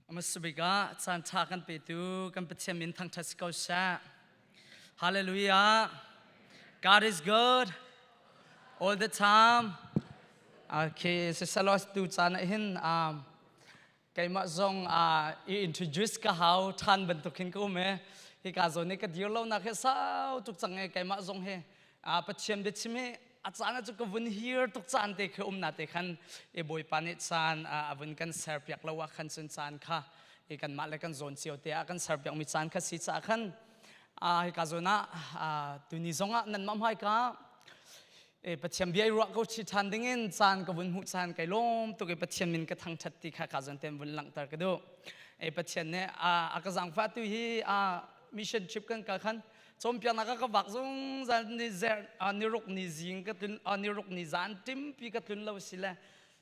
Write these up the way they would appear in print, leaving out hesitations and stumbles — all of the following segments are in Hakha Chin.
Hmasabik ah caan ṭha kan petu kan Pathian min thangṭhat si ko seh. Hallelujah. God is good all the time. Okay, sisalos tu caan ah hin um, keimah zong uh, i introduce ka hau ṭhan bantuk hin ka um e. Hika zawn i ka dir lo nak hi sau tuk cang e keimah zong hi uh, Pathian biachim hi a caan ah cu ka vun hir tuk caan te khi um na te khan e Bawipa nih caan a vun kan ser piak lo ah khan cun caan kha e kanmah le kan zawn cio te ah kan ser piak mi caan kha si caah khan a hika zawn ah tuni zong ah nan mah hmai ka e Pathian bia i ruah ko chi ṭhan ding in caan ka vun hmuh caan kai lawm tuk i Pathian min ka thangṭhat ti kha ka zawn ten vun langhter ka duh. E Pathian nih a ka zaangfah tu hi a mission trip kan kal khan cawnpiaknak ah ka vak zungzal ni zer ni ruk ni zing ka tlun ni ruk ni zan timpi ka tlun lo si le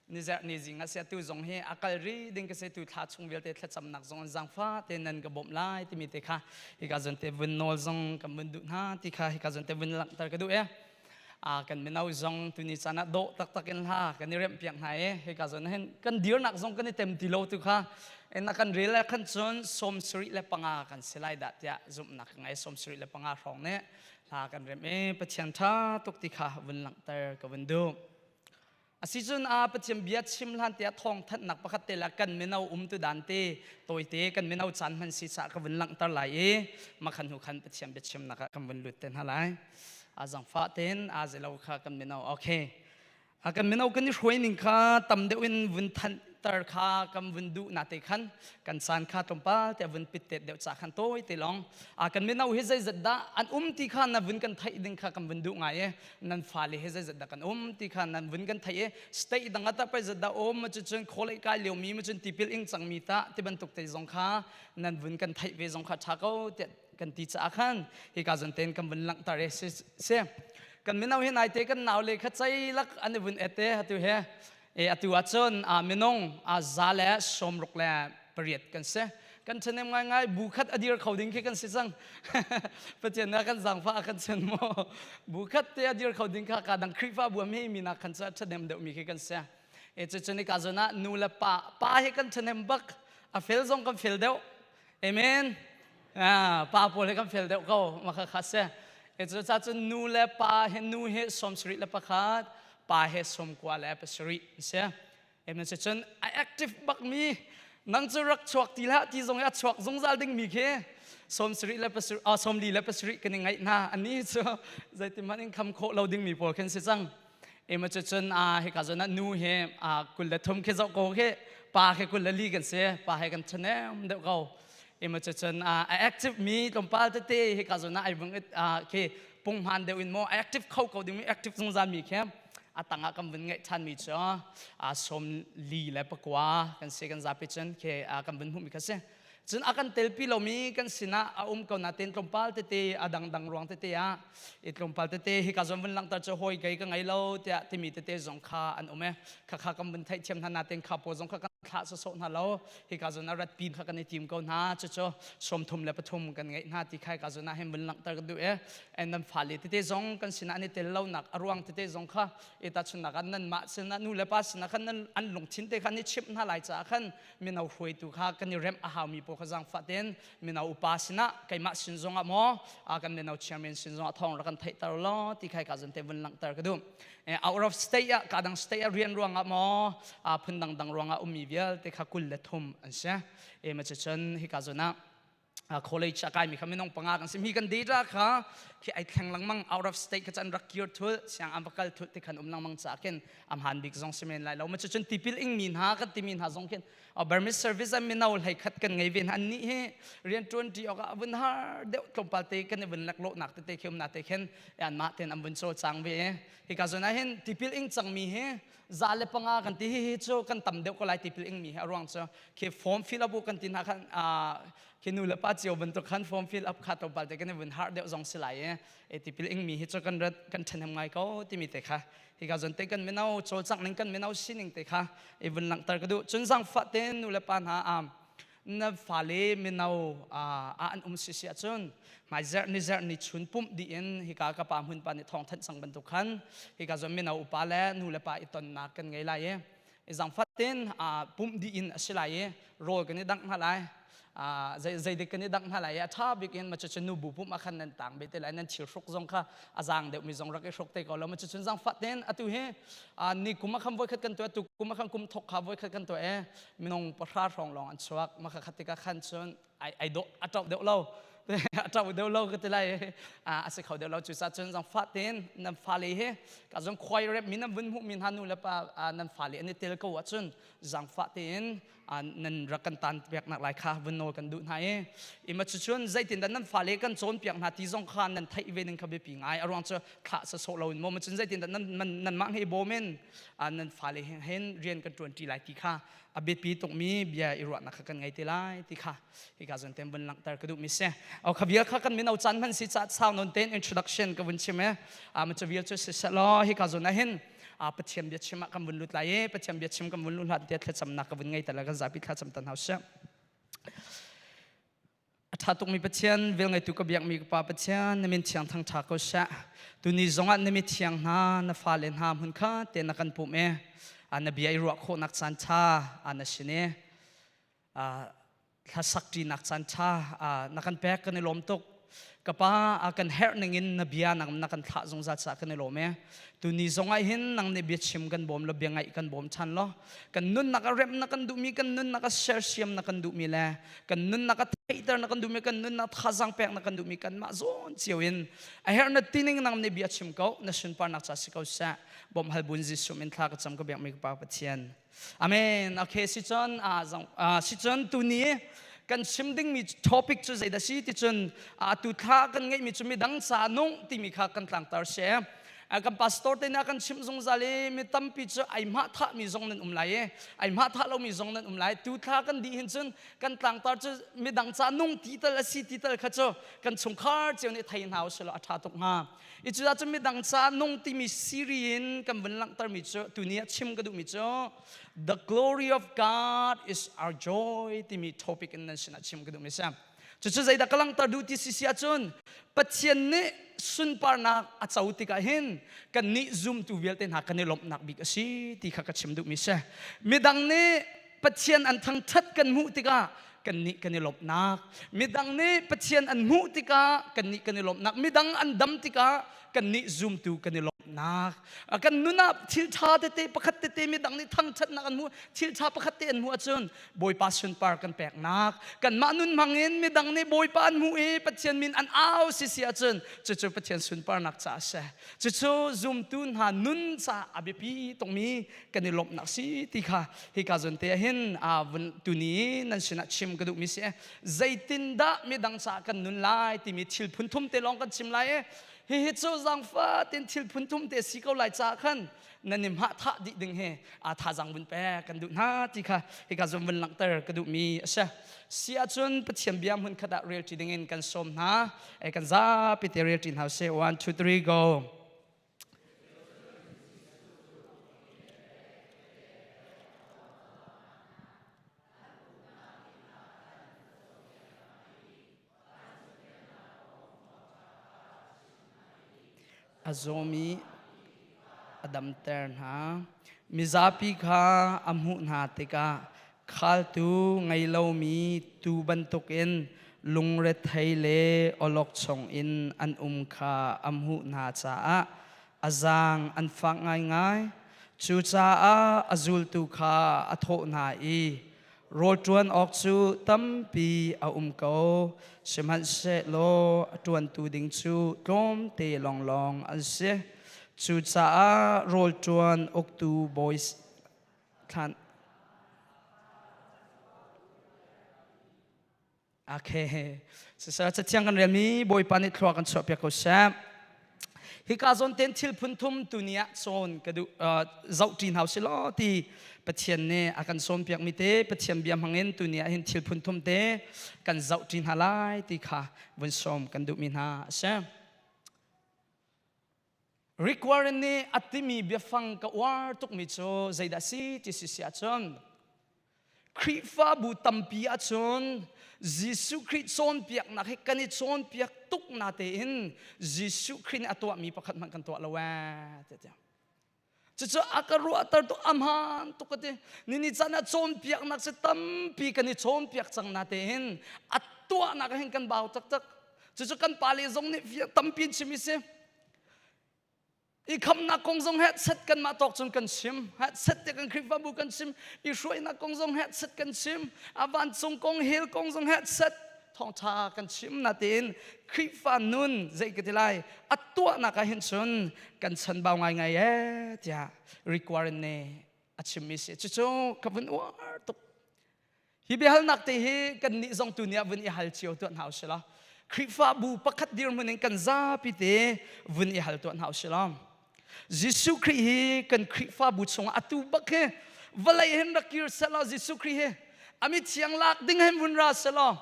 ni zer ni zing a sia tu zong hi a kal ri ding ka se tu thla chung vialte thlacamnak zong an zangfa te nan ka bawmh lai timi te kha hika zon te vun nawl zong kan vun duh hna ti kha hika zon te vun langhter ka duh e a kan mino zong tuni caan ah dawh taktak in hla kan i remh piak hna i hika zawn hin kan dirnak zong kan i tem ti lo tu kha en kan rel le khan cun 75 kan si lai dah tiah zumhnak ka ngei 75 hrawng nih hla kan remh i Pathian ṭha tuk ti kha vun langhter ka vun duh. Asicun a Pathian bia chim hlan tiah thawng thanhnak pakhat te le kan mino um tu dan te tawite kan mino caan hman si sa ka vun langhter lai i makhan hu khan Pathian bia chimnak ah kan vun lut te hna lai. A zangfah ten a zelo kha kan mino okay. A kan mino kan i hruai ning kha tam deuh in vun thanh ter kha kan vun duh na te khan kan caan kha tlawmpal te vun pit tet deuh cha khan tawi te long a kan mino hi zeizat dah an um ti kha na vun kan theih ding kha kan vun duh ngai e nan fale he zeizat dah kan um ti kha nan vun kan theih i state dang ah pei zat dah um ma cun khawlei kai lio mi ma cun tipil ing cang mi ta ti bantuk te zong kha nan vun kan theih ve zong kha tha ko tiah kan ti caah khan hika zon ten kan vun langhter e si si kan mino hi nai te kan nau le kha chei lak an i vun ete atu he E atu ahcun a minung a 168 kan si. Kan ṭhahnem ngaingai bu khat a dir kho ding khi kan si cang. Pathian nih a kan zaangfah a kan chen maw? Bu khat te a dir kho ding kha ka dang Khrihfa bu mi mi nak khan cu a ṭhahnem deuhmi khi kan si. E cucun hika zawn ah nu le pa pa hi kan ṭhahnem bak. A fel zong kan fel deuh. Amen. Ah, pa pawl hi kan fel deuh ko ma kha kha si. E cu ca cun nu le pa he nu he 71, pa he 97 si. Amen. Cu cun a active bak mi nang cu rak chuak ti hlah ti zong i a chuak zungzal ding mi khi 77 ah 47 kan i ngaih hna ani cu zeitin hmanh in kham khawh lo ding mi pawl khin si cang. Ema cu cun a hika zawn ah nu he a 23 khi zoh ko khi pa khi 24 kan si pa he kan ṭhahnem deuh ko ema cu cun a active mi tlawmpal tete hika zawn ah ai vung khi punghman deuh in maw active kho ko ding mi active zungzal mi khi a tangah kan vun ngeih ṭhan mi cu a 49 kan si kan zapi cun khi kan vun hmuh mi kha si. Cun a kan telpi lomi kan sinah a um ko nain tlawmpal tete a dangdang ruang tete ah i tlawmpal tete hika zawn vun langhter cu hawi kei ka ngei lo tiah timi tete zong kha an um e khakha kan vun theihthiam hna nain kha pawl zong kha kan thlah sawsawh hna lo hika zawn ah ratpi kha kan i tim ko hna cucu 33 kan ngeih hna ti kha hika zawn ah hin vun langhter ka duh e and nan fale tete zong kan sinah an i tel lonak a ruang tete zong kha i tahchunhnak ah nanmah sinah nu le pa sinah khan nan an lungthin te kha an i chimh hna lai caah khan mino hruaitu kha kan i remh a haumi pawl kha zaangfah tein mino upa sinah keimah sin zongah maw kan mino chairman sin zongah thawng rak kan theihter law ti khai ka zan te vun langhter ka duh. Out of state ah ka dang state ah rian ruangah maw phun dangdang ruangah ummi vialte kha 23 an si. E ma cun hika zawn ah college a kaimi kha minung panga kan si mi kan data kha khi ai thleng lengmang out of state kha chan rak kir thul siang an va kal thul ti khan um lengmang cha khin am han bik zong simen lai lo ma cun tipil ing mi hna kan timi hna zong khin Burmese service an mino hlei khat kan ngei ve hna an nih hi rian tuan ti awk ah vun har deuh tlawmpal te kan i vun lek lo nak tete khi um na te khin an mah ten an vun chaw chang ve hika zon ah hin tipil ing cang mi hi 105 kan ti hi hi cu kan tam deuh ko lai tipil ing mi hi a ruang cu khi form fill up kan ti hna khan khi nu le pa cio bantuk khan form fill up kha tlawmpal te kan i vun har deuh zong si lai i e tipil ing mi hi cu kan rat kan ṭhahnem ngai ko timi te kha hika zon te kan mino cawlcangh ning kan mino sining te kha i vun langhter ka duh cun zangfah ten nu le pa hna na fale mino ah an um si si ahcun hmaizerh ni zerh ni chun pumh dih in hika ka pa hmun pa nih thawng thanh cang bantuk khan hika zon mino upa le nu le pa i tonnak kan ngei lai i. Zangfat in pumh dih in a si lai i rawl kan i dangh hna lai. Zeidik kan i dangh hna lai i a ṭha bik in macucun nubu pumh ah khan nan tang be te lai. Nan thil hruk zong kha a zaang deuhmi zong rak i hruk te ko lo. Macucun zangfat in atu hi ni kum ah khan voikhat kan tuah, tu kum ah khan kum thok kha voikhat kan tuah i minung pahra hrawng lawng an chuak. Mah kha tikah khan cun ai dawh a ṭauh deuh lo a ṭauh deuh lo ka ti lai a si kho deuh lo cucaah cun zang fa tein nan fale hi ka zong khuai rep mi nan vun hmuh mi hna nu le pa nan fale an i tel ko ahcun zangfah tein nan rak kan tan piak nak lai kha vun nawl kan duh hna i ima cucun zeitindah nan fale kan cawnpiak hna ti zong kha nan theih ve ning kha biapi ngai a ruang cu thlah sawsawh lo in maw cun zeitindah nan nanmah he bawm in nan fale hin rian kan ṭuanṭi lai ti kha a biapi tukmi bia i ruahnak kha kan ngei te lai ti kha hika zawn ten vun langhter ka duhmi si. O kha vial kha kan mino caan hman si ca sau non ten introduction ka vun chim e. A ma vial cu si selaw hika zawn ah hin a Pathian bia chim ah kan vun lut lai e. Pathian bia chim kan vun lut hlan te thlacamnak ka vun ngei ta la kan zapi thlacam tan hau si. A ṭha tukmi Pathian, velngeitu ka biakmi ka Pa Pathian, na min thiang thangṭha ko seh. Tuni zongah na mithiang hna, na fale hna hmun kha te na kan pumh i na bia i ruah khawhnak caan ṭha na sin i hlasak ṭinak caan ṭha na kan pek kan i lawm tuk. Ka Pa, a kan herh ningin na bia na kan thlah zungzal caah kan i lawm i tuni zongah hin nang nih biachim kan bawm law bia ngaih kan bawm ṭhan law kan nunnak a remh na kan duhmi kan nunnak a sersiam na kan duhmi le kan nunnak a theihter na kan duhmi kan nunnak thazang pek na kan duhmi kanmah zawn cio in a herh na tining nang nih bia chim ko na sunparnak ca si ko seh bawmh hal bun Jesuh min thla ka cam ka biakmi ka Pa Pathian Amen. Okay, si cun si cun tuni kan chim dingmi topic cu zeidah si ti cun atu thla kan ngeihmi cu midang ca nung timi kha kan tlangtar si. Kan pastor te nih a kan chimh zungzal i mi tampi cu ai hmah thahmi zong nan um lai i ai hmah thah lomi zong nan um lai. Tu thla kan dih hin cun kan tlangtar cu midang ca nung ti tal a si ti tal kha cu kan chungkhar cio nih thei hna usih law a ṭha tuk hnga. I cucaah cun midang ca nung timi siri in kan vun langhtermi cu tuni ah chim ka duhmi cu The glory of God is our joy timi topic in nan sinah chim ka duhmi si. Cucu zeidah ka langhter duh ti si si ahcun Pathian nih sunparnak a co tikah hin kannih zumtu vialte hna kan i lawmhnak bik a si ti kha ka chim duhmi si. Midang nih Pathian an thangṭhat kan hmuh tikah kannih kan i lawmhnak midang nih Pathian an hmuh tikah kannih kan i lawmhnak midang an dam tikah kannih zumtu kan i lawmhnak kan nun ah thil ṭha tete pakhat tete midang nih thangṭhatnak an hmuh thil ṭha pakhat te an hmuh ahcun Bawipa sunpar kan peknak kanmah nun hmangin midang nih Bawipa an hmuh i Pathian min an au si si ahcun cucu Pathian sunparnak caah a si cucu zumtu hna nun caah a biapi tukmi kan i lawmhnak si ti kha hika zawn te ah hin vun tuni nan sinah chim ka duhmi si zeitindah midang caah kan nun lai timi thil phun thum te lawng kan chim lai i hihi cu zaangfah tin thil phun thum te si ko lai caah khan nan i hmah thah dih ding hi a thazang vun pek kan duh hna ti kha hika zawn vun langhter ka duhmi a si si ahcun Pathian bia hmun khat ah rel ṭi ding in kan sawm hna e kan zapi te rel ṭi hna usih 1 2 3 go A zawmi a damter hna. Mizapi kha a hmuh hna tikah khaltu ngei lomi tuu bantukin lungrethei le awlokchong in an um kha a hmuh hna caah a zaang an fak ngaingai. Cucaah a zultu kha a thawh hna i, Rawl ṭuan awk cu tampi a um ko, sihmanhsehlaw a ṭuantu ding cu tlawmte lawnglawng an si. Cucaah rawl ṭuan uktu bawi thlan Okay. Siseh cathiang kan relmi Bawipa nih thlua kan chuahpiak ko seh. Hika zawn ten thil phun thum tuni ah cawn ka duh zoh ṭi hna usih law ti Pathian nih a kan sawmpiak mi te Pathian bia hmangin tuni ah hin thil phun thum te kan zoh ṭi hna lai ti kha vun sawm kan duhmi hna a si. Rick Warren nih a timi biafang ka uar tukmi cu zeidah si ti si si ahcun Khrihfabu tampi ahcun Jesuh Khrih cawnpiaknak hi kan i cawnpiak tuk na tein Jesuh Khrih nih a tuahmi pakhat hmanh kan tuah lo ee tiah. Cucu a ka ruahter tuk a hmaan tuk ka ti. Nini caan ah cawnpiaknak si tampi kan i cawnpiak cang na tein a tuahnak hin kan bau taktak. Cucu kan pale zong nih tampi in chim i si. I khamnak kong zong he set kanmah tawk cun kan chim. He set te kan Khrihfabu kan chim. I hruainak kong zong he set kan chim. A vancung kong, hell kong zong he set thawngṭha kan chim natein Khrihfa nun zei ka ti lai a tuahnak ah hin cun kan chanbau ngaingai ee tiah requirement nih a chimmi si. Cucu ka vun uar tuk. Hi biahalnak te hi kannih zong tu nih ah vun i hal cio tuah hna usih law Khrihfabu pakhat dirhmun in kan zapi te vun i hal tuah hna usih law Jesuh Khrih hi kan Khrihfabu chungah atu bak hi vawlei hin rak kir selaw Jesuh Khrih hi a mithiang lak ding hin vun ra selaw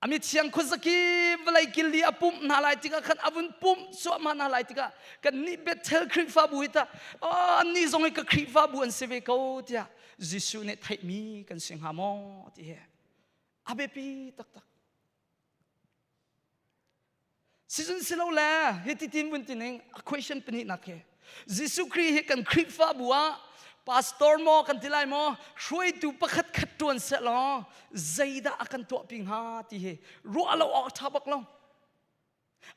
A mithiang khuazaki vawlei kil i a pumh hna lai tikah khan a vun pumh cuahmah hna lai tikah kannih Bethel Khrihfabu hi tah oh, annih zong hi ka Khrihfabu an si ve ko tiah Jesuh nih theihmi kan si hnga maw ti hi a biapi taktak. Sizun si lo le hiti tin vun tining a question pahnihnak hi Jesuh Khrih hi kan Khrihfabu ah pastor maw kan ti lai maw hruaitu pakhat khat ṭuan seh law zeidah a kan tuahpi hnga ti hi ruah lo awk ṭha bak lo.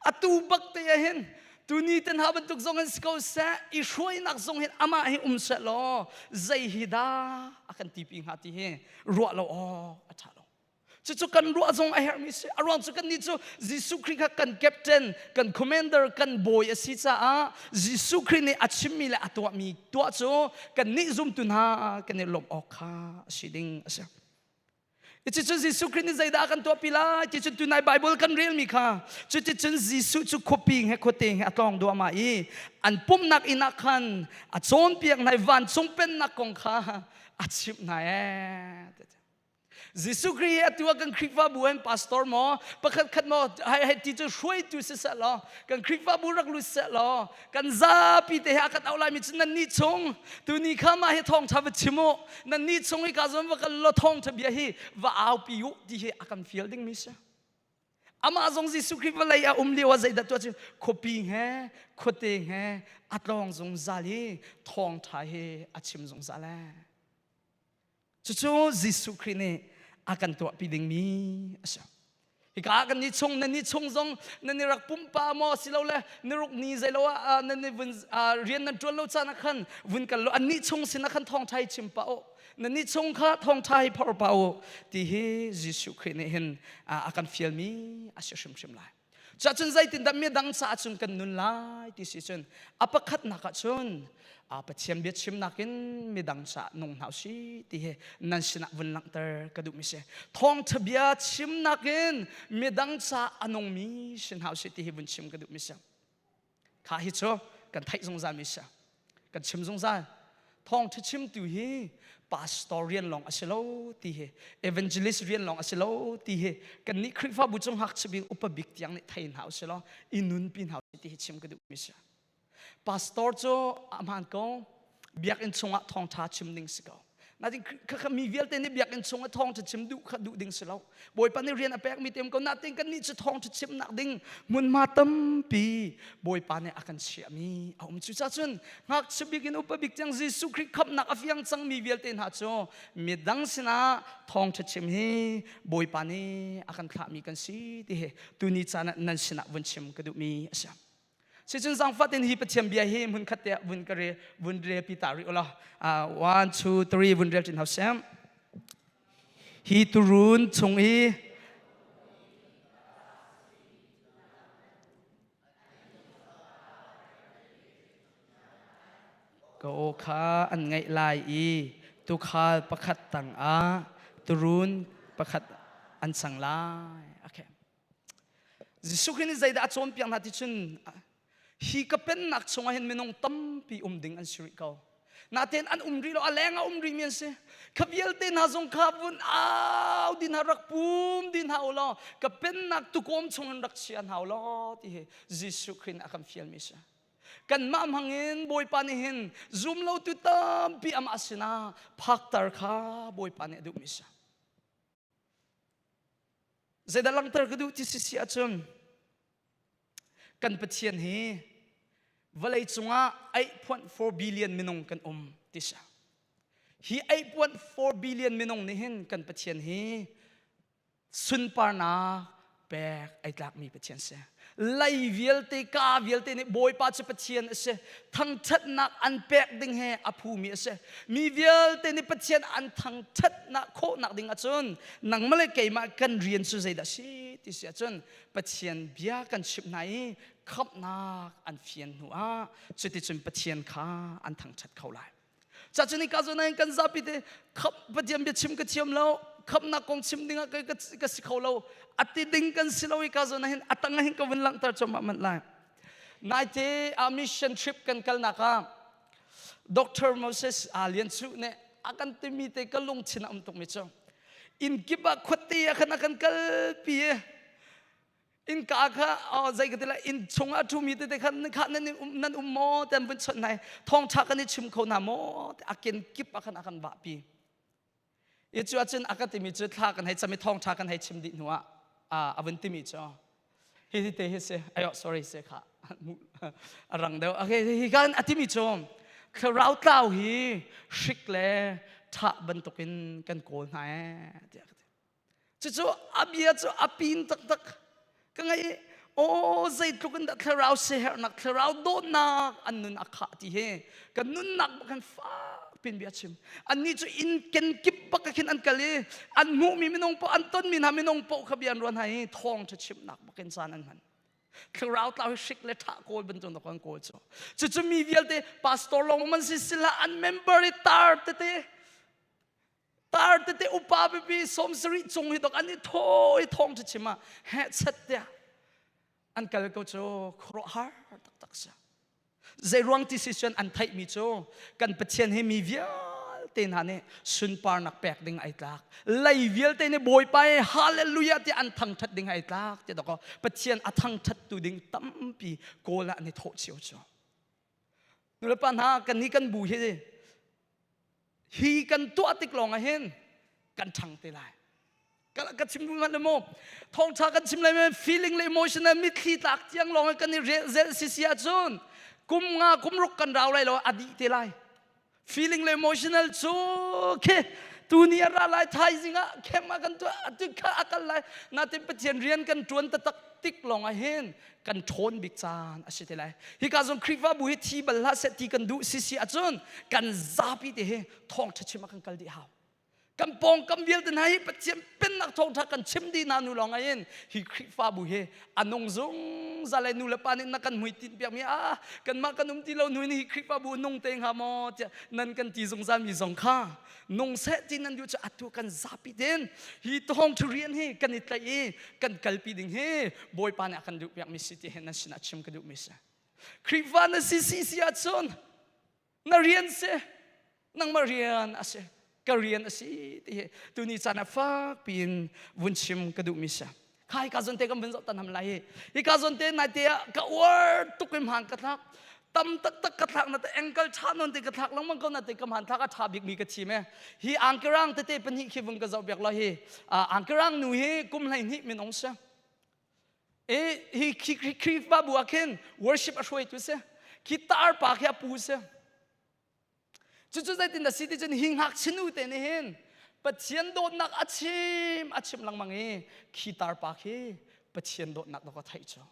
Atu bak te ah hin tuni ten ha bantuk zong in si ko seh i hruainak zong hin amah hi um seh law zei hi dah a kan tipi hnga ti hi ruah lo awk a ṭha lo. Cucu kan ruah zong a herhmi si. A ruang cu kannih cu Jesuh Khrih kha kan captain, kan commander, kan bawi a si caah Jesuh Khrih nih a chimmi le a tuahmi tuah cu kannih zumtu hna kan i lawmh awk kha a si ding a si. Cucu Jesuh Khrih nih zeidah a kan tuahpi lai ti cu tunai Bible kan relmi kha cuticun Jesuh cu khuapi he khuate he a tlawng duahmah i an pumhnak inn ah khan a cawnpiak hna i vancung pennak kong kha a chimh hna ee. Jesuh Khrih hi atu ah kan Khrihfabu hin pastor maw pakhat khat maw hai hai ti cu hruaitu si seh law kan Khrihfabu rak lut seh law kan zapi te he a kan auh laimi cu nan nih chung tuni kha mah hi thawngtha va chim u nan nih chung hi ka zawn va kal law thawngtha bia hi va aupi u ti hi a kan fial dingmi si. Amah zong Jesuh Khrih vawlei a um lio ah zeidah tuah cu khuapi he khuate he a tlawng zungzal i thawngtha hi a chim zungzal ee. Cucu Jesuh Khrih nih a kan tuahpi dingmi a si. Hika ah kan ni chung nan ni chung zong nan i rak pumpa maw silole niruk ni zeilo ah nan i vun rian nan ṭuan lo caan ah khan vun kal lo annih chung sin ah khan thawngṭha hi chim pah u nan nih chung kha thawngṭha hi phor pah u ti hi Jesuh Khrih nih hin a kan fialmi a si hrimhrim lai. Cuahcun zeitindah midang caah cun kan nun lai ti si cun a pakhatnak ah cun Pathian bia chimnak in midang caah nung hna usih ti hi nan sinah vun langhter ka duhmi si. Thawngṭha bia chimnak in midang caah a nungmi si hna usih ti hi vun chim ka duhmi si. Kha hi cu kan theih zungzalmi si. Kan chim zungzal. Thawngṭha chimtu hi pastor rian lawng a si lo ti hi evangelist rian lawng a si lo ti hi kannih Khrihfabu cung ngakchia bik upa bik tiang nih thei hna usih law i nunpi hna usih ti hi chim ka duhmi si. Pastor cu a hmaan ko biakinn chungah thawngṭha chim ding si ko. Natin khakha mi vialte nih biakinn chung ah thawngṭha chim duh kha duh ding si lo. Bawipa nih rian a pekmi te um ko. Natin kannih cu thawngṭha chimnak ding hmunhma tampi Bawipa nih a kan chiahmi a um. Cucaah cun ngakchia bik in upa bik tiang Jesuh Khrih khamhnak a fiang cangmi vialte hna cu midang sinah thawngṭha chim hi Bawipa nih a kan thlahmi kan si ti hi tuni caan ah nan sinah vun chim ka duhmi a si. Sicun zaangfah in hi Pathian bia hi hmun khat te ah vun ka re vun rel pi ta rih ulaw. One, two, three vun rel ṭin hau sem. Hi turun chung i ka aw kha an ngaih lai i tuukhal pakhat tangah turun pakhat an cang lai. Okay. Jesuh Khrih nih zeidah a cawnpiak hna ti cun hi ka pennak chungah hin minung tampi um ding an si rih ko. Natein an um rih lo, a leng ah um rih mi an si. Kha vialte hna zong kha vun au din hna rak pum din hna u law ka pennak tukawm chung in rak chia hna u law ti hi Jesuh Khrih nih a kan fialmi si. Kanmah hmangin Bawipa nih hin zum lotu tampi amah sinah phakter kha Bawipa nih a duhmi si. Zeidah langhter ka duh ti si si ahcun kan Pathian hi Vawlei cungah 8.4 billion minung kan um ti si. Hi 8.4 billion minung nih hin kan Pathian hi sunparnak pek ai tlakmi Pathian si. Lei vialte ka vialte nih Bawipa cu Pathian a si. Thangṭhatnak an pek ding he a phumi a si. Mi vialte nih Pathian an thangṭhatnak khawhnak ding ahcun nangmah le keimah kan rian cu zeidah si ti si ahcun Pathian bia kan chimh hna i khamhnak an fian hnu ah cuticun Pathian kha an thangṭhat kho lai. Cacun ka zawn ah kan zapi te khap Pathian bia chim ka thiam lo khamnak kong chim ding ah ka si kho lo ati ding kan si lo i ka zawn ah hin atang ah hin ka vun langhter cuahmah manh lai. Naite a mission trip kan kalnak ah Dr. Moses Lian Chu nih a kan timi te ka lungthin a um tuk mi cu inn kip ah khuate ah khan a kan kalpi i innka kha zei ka ti lai inn chung ah ṭhumi tete kha kha nan um nan um maw ti an vun chawnh hna i thawngṭha kan i chim kho hna maw a ken kip ah khan a kan vahpi i cu ahcun a ka timi cu thla kan hei cam i thawngṭha kan hei chim dih hnu ah a vun timi cu hi hi te hi si ayo sorry se kha a rang deuh okay hi kan a timi cu thlarau tlau hi hrik le ṭhah bantukin kan kawl hna ee tiah ka ti Cucu a bia cu a pin taktak. Ka ngaih i aw zeitluk in dah thlarau siaherhnak thlarau dawtnak an nun a khah ti hi kan nunnak bak khan fak pin bia chim. Annih cu inn kenkip bak khin an kal i an hmuhmi minung paoh an tonmi hna minung paoh kha bia an ruah hna i thawngṭha chimhnak bak in caan an hman. Thlarau tlau hi hrik le ṭhah kawl bantuk an kawl cu. Cucu mi vialte pastor lawng man si sila an member i tar tete tar tete upa pipi 70 cung hi dok an i thaw i thawng ṭha chim ah heh chet tiah an kal ko cu khuaruahhar taktak si zei ruang ti si cun an theihmi cu kan Pathian hi mi vialte hna nih sunparnak pek ding ai tlak lei vialte nih Bawipa i hallelujah ti an thangṭhat ding ai tlak ti dok Pathian a thangṭhat tu ding tampi kawl ah an i thawh cio cu nulepa hna kan hi kan bu hi hi kan tuah tik lawng ah hin kan ṭhang te lai ka chim duh hmanh maw thawngṭha kan chim lai feeling le emotional mitthli tlak tiang lawng kan i zel si si ahcun kum nga kum ruk kan rau lai lo a dih te lai feeling le emotional cu khi tuni a ra lai thaizing ah khem ah kan tuah atu kha a kal lai natin Pathian rian kan ṭuan taktak tik lawng ah hin kan ṭhawn bik caan a si te lai. Hika zong Khrihfabu hi thi bal hlah seh ti kan duh sisi ahcun kan zapi te hi thawngṭha chim ah kan kal dih hau. Kan pawngkam vialte hna hi Pathian pennak thawngṭha kan chim dih hna nu lawng in hi Khrihfabu hi a nung zungzal ai nu le pa nih na kan hmuitinh piakmi ah kanmah kan um ti lo hnu in hi Khrihfabu nung te hnga maw tiah nan kan ti zungzal mi zong kha nung seh ti nan duh cu atu kan zapi ten hi thawngṭha rian hi kan i tlaih i kan kalpi ding hi Bawipa nih a kan duh piakmi si ti hi nan sinah chim ka duhmi si. Khrihfa na si si si ahcun na rian si nangmah rian a si ka rian a si ti hi tuni caan ah fak piin vun chim ka duhmi si. Kha hika zawn te kan vun zoh tan ham lai hi. Hika zawn te nai te ah ka uar tuk in hmaan ka thlak. Tam taktak ka thlak na te ankle tha non te ka thlak lengmang ko na te ka hmaan thlak a tha bik mi ka thim e. Hi angkerang tete pahnih khi vung ka zoh piak lo hi. Angkerang nu hi kum 12 minung si. E hi Khrihfabu ah khin worship a hruaitu si. Khi tar pa khi a pu si. Cucu zeitin dah si ti cun hi ngakchia nu te nih hin Pathian dawtnak a chim a chim lengmang i khi tarpa khi Pathian dawtnak dawk a theih cu.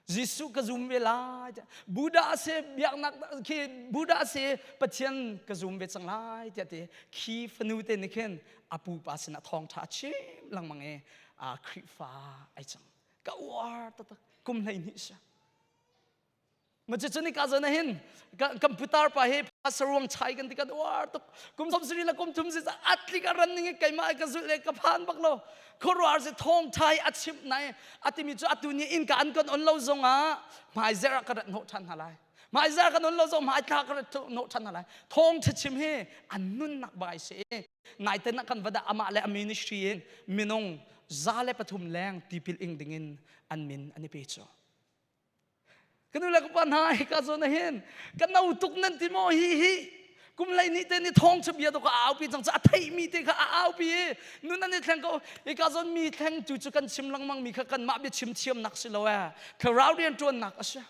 Jesuh ka zum ve lai Buddha a si biaknak khi Buddha a si Pathian ka zum ve cang lai tiah ti khi fanu te nih khin a pupa sinah thawngṭha a chim lengmang i Khrihfa ai cang. Ka uar taktak kum 12 si. Macucun ka zawn hin kan putar pa hi saruang chai kan ti kan uar tuk kum 30 le kum thum si atlik a ran ning keimah ka zulh le ka phan bak lo khuaruahar si thong thai a chimh nai atimi cu atu ni in ka an kan on lo zong ah hmai zer ah ka rat hnawh than hna lai hmai zer kan on lo zong hmai thla ka rat hnawh than hna lai thong tha chim hi an nunnak bai si naiten ah kan vada amah le a ministry in minung 103 leng tipil ing dingin an min an i pe cu Ka nu le ka pa hna hika zawn ah hin ka no tuk nan ti maw hi hi kum lei ni te ni thawng cu bia to ka aupi cang cu a theih mi te kha a aupi i nun an i thleng ko hika zawn mi thleng tu cu kan chim lengmang mi kha kanmah bia chim thiamnak si lo ee thlarau rian ṭuannak a si.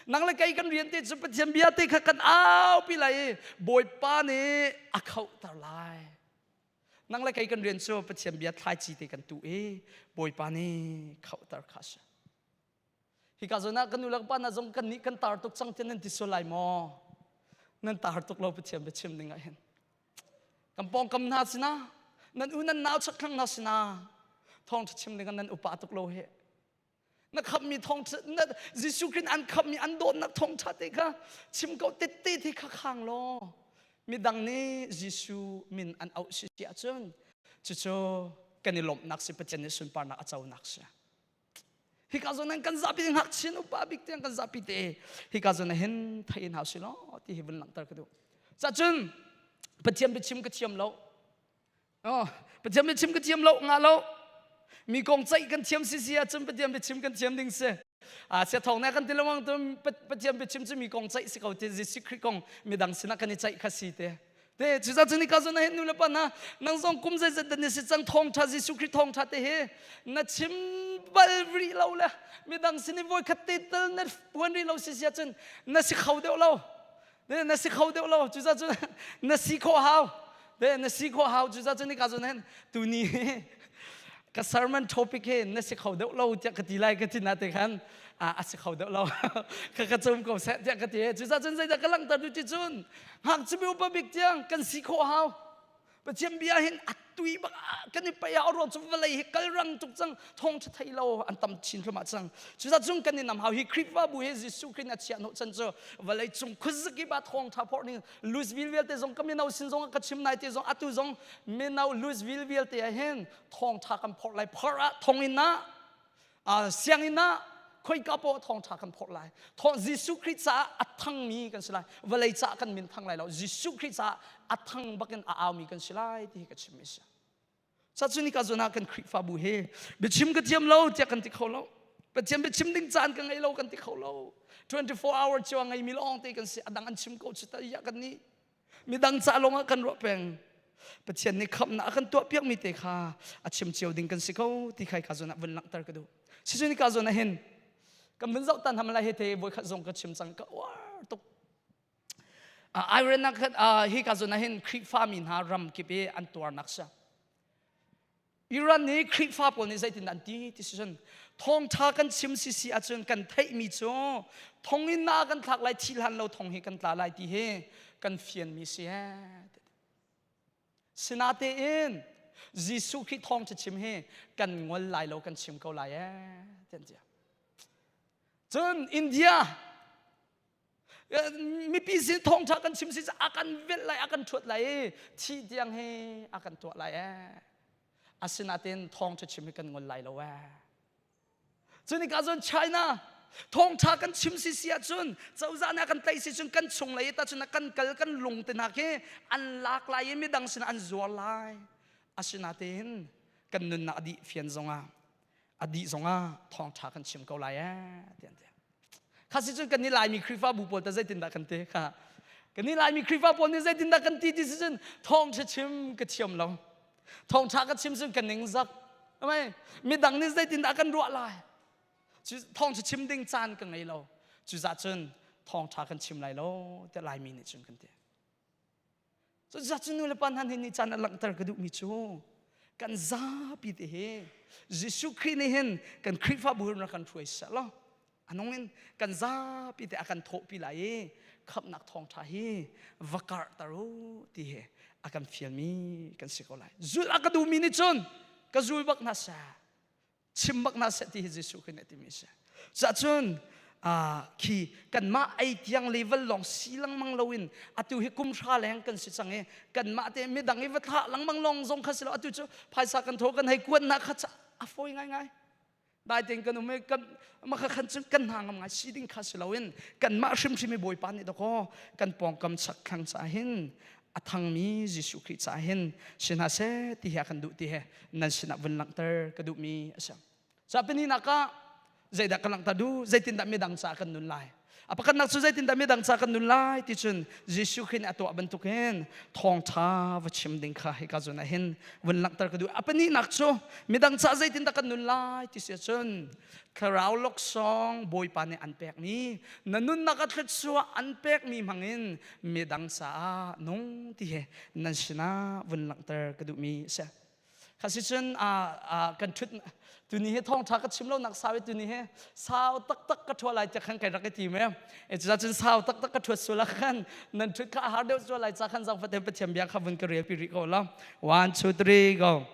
Nang le kei kan rian te cu Pathian bia te kha kan aupi lai i Bawipa nih a khohter lai. Nang le kei kan rian cu Pathian bia thlaici te kan tuh i Bawipa nih khohter kha a si. Hika zawn ah kan nu le pa hna zong kan nih kan tar tuk cang tiah nan ti sual lai maw? Nan tar tuk lo Pathian biachim ding ah hin. Kan pawngkam hna sinah nan u nan nau chakthlang hna sinah thawngṭha chim ding ah nan upa tuk lo hi. Na khammi thawngṭha na Jesuh Christ an khammi an dawtnak thawngṭha te kha chim ko tette te kha khang law midang nih Jesuh min an auh si si ahcun cucu kan i lawmhnak si Pathian nih sunparnak a conak si. Hika zawn nan kan zapi ngakchia upa bik tiang kan zapi te hika zawn hin thei in hau si law ti hi vun langhter ka duh. Cacun Pathian biachim ka thiam lo. Oh, Pathian biachim ka thiam lo nga lo. Mi kong ceih kan thiam si si ahcun Pathian biachim kan thiam ding si. A sia thong na kan ti lawang tu Pathian biachim cu mi kong ceih si ko te Jesuh Khrih kong midang sinah kan i ceih kha si te. Te cuza cu nika zon hin nu le pa na nang zong kum zeizat dan si cang thawngtha Jesuh Khrih thawngtha te hi na chim bal rih lo le midang sin i voi khat te tal na puan rih lo si sia cun na si kho deuh lo na si kho deuh lo cuza cu na si khawh hau te na si khawh hau cuza cu nika zon hin tuni ka sermon topic hi na si kho deuh lo tiah ka ti lai ka ti na te khan a si kho deuh lo ka ka cum ko seh tiah ka ti cucaah cun zeidah ka langhter duh ti cun ngakchia upa bik tiang kan si khawh hau. Pathian bia hin a tui bak kan i pei ah ruang cu vawlei hi kal rang tuk cang thawng ṭha thei lo an tam chin thluahmah cang. Cucaah cun kan i nam hau. Hi Khrihfabu hi Jesuh Khrih a chiah hnawh chan cu vawlei cung khuazakip ah thawng ṭha phorh ning Louisville vialte zong ka mino sin zong ka chim nai te zong atu zong mino Louisville vialte ah hin thawng ṭha kan phorh lai. Phorh ah thonginn ah sianginn ah khoika poah thawngṭha kan phorh lai. Thawng Jesuh Khrih caah a thangmi kan si lai. Vawlei caah kan min thang lai lo. Jesuh Khrih caah a thang bakin a aumi kan si lai ti hi ka chimmi si. Cacun ka zawn ah kan Khrihfabu he biachim ka thiam lo tiah kan ti kho lo. Pathian biachim ding caan ka ngei lo kan ti kho lo. 24 hour cio a ngeimi lawng te kan si. A dang an chim ko cu ta ya kan nih. Midang ca lawng ah kan ruah peng. Pathian nih khamhnak a kan tuahpiakmi te kha a chim cio ding kan si ko ti khai ka zawn ah vun langhter ka duh. Sicun ka zawn ah hin kan vun zoh tan ham lai he te voikhat zong ka chim cang ka uar tuk. Iran ah khan hi ka zawn ah hin Khrihfa mi hna ram kip i an tuarnak si. Iran nih Khrihfa pawl nih zeitin an ti ti si cun thawngṭha kan chim si si ahcun kan theihmi cu thonginn ah kan thlak lai thi hlan lo thong hi kan tla lai ti hi kan fianmi si ee. Sinatein Jesuh Khrih thawngṭha chim hi kan ngol lai lo kan chim ko lai ee ti an ti. Cun India mipi sin thawngṭha kan chim si a kan velh lai a kan ṭhuat lai i thih tiang hi a kan tuah lai ee. Asinain thawngṭha chim hi kan ngol lai lo ee. Cunika cun China thawngṭha kan chim si si ahcun cozah nih a kan tlaih si cun kan chung lei ta cun kan kal kan lung te hna khi an lak lai i midang sinah an zuar lai. Asinain kan nunnak a dih fian zongah a dih zongah thawngṭha kan chim ko lai ee ti an ti. Kha si cun kan nih Laimi Khrihfabu pawl ta zeitindah kan ti kha? Kan nih Laimi Khrihfa pawl nih zeitindah kan ti ti si cun thawngṭha chim ka thiam lo. Thawngṭha ka chim cun ka ningzak. Amai midang nih zeitindah kan ruah lai? Thawngṭha chim ding caan ka ngei lo. Cuza cun thawngṭha kan chim lai lo tiah Laimi nih cun kan ti. Cucaah cu nu le pa hna nih caan a langhter ka duhmi cu kan zapi te hi Jesuh Khrih nih hin kan Khrihfabu rak kan hruai seh law a nung in kan zapi te a kan thawhpi lai i khamhnak thawngṭha hi va karhter u ti hi a kan fialmi kan si ko lai. Zulh a ka duhmi nih cun ka zul bak hna seh. Chim bak hna seh ti hi Jesuh Khrih nih a timi a si. Cahcun khi kanmah ei tiang level lawng si lengmang loin atu hi kum hra leng kan si cang i kanmah te midang i va thlah lengmang lawng zong kha si lo. Atu cu phaisa kan tho kan hei kuat na kha a fawi ngaingai. Dai tein kan um i kan maka khan cun kan hna ngam ngai si ding kha si loin kanmah hrimhrim i Bawipa nih dakaw kan pawngkam chak thlang ca hin a thangmi Jesuh Khrih ca hin si hna seh ti hi a kan duh ti he nan sinah vun langhter ka duhmi a si. Ca pahnih nak ah zeidah ka langhter duh? Zeitindah midang caah kan nun lai? A pakhatnak cu zeitindah midang ca kan nun lai ti cun Jesuh Khrih nih a tuah bantukin thawngṭha va chim ding kha hika zawn ah hin vun langhter ka duh. A pahnihnak cu midang ca zeitindah kan nun lai ti si ahcun thlarau laksawng Bawipa nih an pekmi na nunnak a thluachuah an pekmi hmangin midang caah nung ti hi nan sinah vun langhter ka duhmi a si. Khasicun kan ṭhut tuni hi thawngṭha ka chim lo nak sau i tuni hi sau taktak ka ṭhua lai tiah khan kai rak i tim e. E cucun sau taktak ka ṭhuat sual ah khan nan ṭhut kha a har deuh sual lai ca khan zangfat in Pathian bia kha vun ka rel pi rih ko la. One, two, three, go.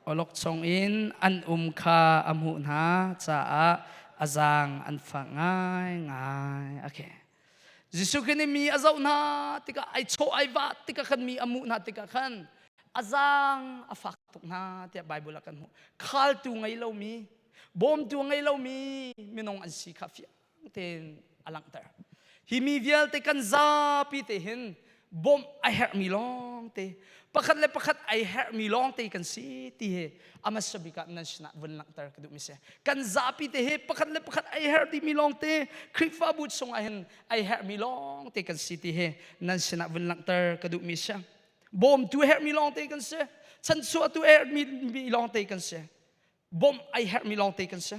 Awlokchong in an um kha a hmuh hna caah a zaang an fak ngaingai. Okay. Jesuh Khrih nih mi a zoh hna tikah ai chawh ai vah tikah khan mi a hmuh hna tikah khan a zaang a fak tuk hna tiah Bible ah kan hmuh. Khaltu ngei lomi, bawmtu ngei lomi minung an si kha fiang tein a langhter. Hi mi vialte kan zapi te hin bawmh a herhmi lawng te pakhat le pakhat ai herhmi lawng te kan si ti hi a hmasa bik ah nan sinah vun langhter ka duhmi si. Kan zapi te hi pakhat le pakhat ai herh dihmi lawng te Khrihfabu chungah hin ai herhmi lawng te kan si ti hi nan sinah vun langhter ka duhmi si. Bawmtu herhmi lawng te kan si. Chanchuahtu herhmi lawng te kan si. Bawmh ai herhmi lawng te kan si.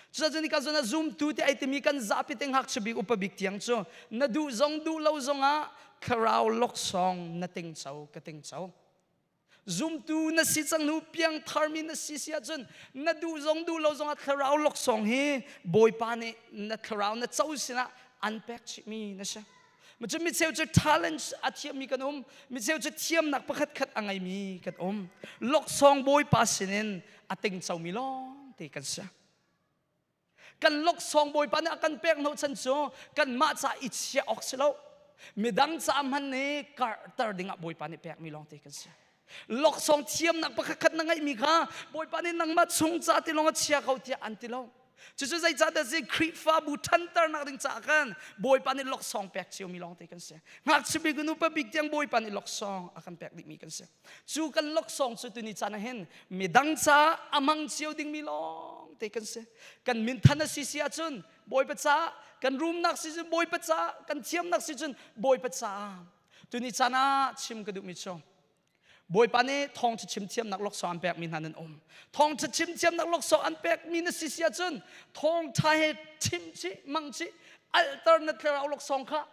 Cucaah ka zon ah zumtu te ai timi kan zapi te ngakchia bik upa bik tiang cu na duh zong duh lo zong ah thlarau laksawng na tingco ka tingco. Zumtu na si cang nu piangtharmi na si si ahcun na duh zong duh lo zong ah thlarau laksawng hi Bawipa nih na thlarau na co sinah an pek chihmi na si. Macun micheu cu talent a thiammi kan um, micheu cu thiamnak pakhat khat a ngeimi kan um. Laksawng Bawipa sinin a tingcomi lawng te kan si. Kan laksawng Bawipa nih a kan pek hnawhchan cu kanmah ca i chiah awk si lo. Midang ca hmanh nih karhter dingah Bawipa nih pekmi lawng te kan si. Laksawng thiamnak pakhat khat na ngeihmi kha Bawipa nih nangmah chung ca ti lawng a chia ko tiah an ti lo. Cucu zeicahtiah si Khrihfabu ṭhanternak ding caah khan Bawipa nih laksawng pek ciomi lawngte kan si. Ngakchia bik in upa bik tiang Bawipa nih laksawng a kan pek dihmi kan si. Cu kan laksawng cu tuni caan ah hin midang caah a hmang cio dingmi lawngte kan si. Kan minthan a si si ahcun Bawipa caah, kan rumnak si cun Bawipa caah, kan thiamnak si cun Bawipa caah. Tuni caan ah chim ka duhmi cu Bawipa nih thawngṭha chim thiamnak laksawng an pekmi hna nan um. Thawngṭha chim thiamnak laksawng an pekmi na si si ahcun thawngṭha he chim chih, mang chih, alter na thlarau laksawng kha.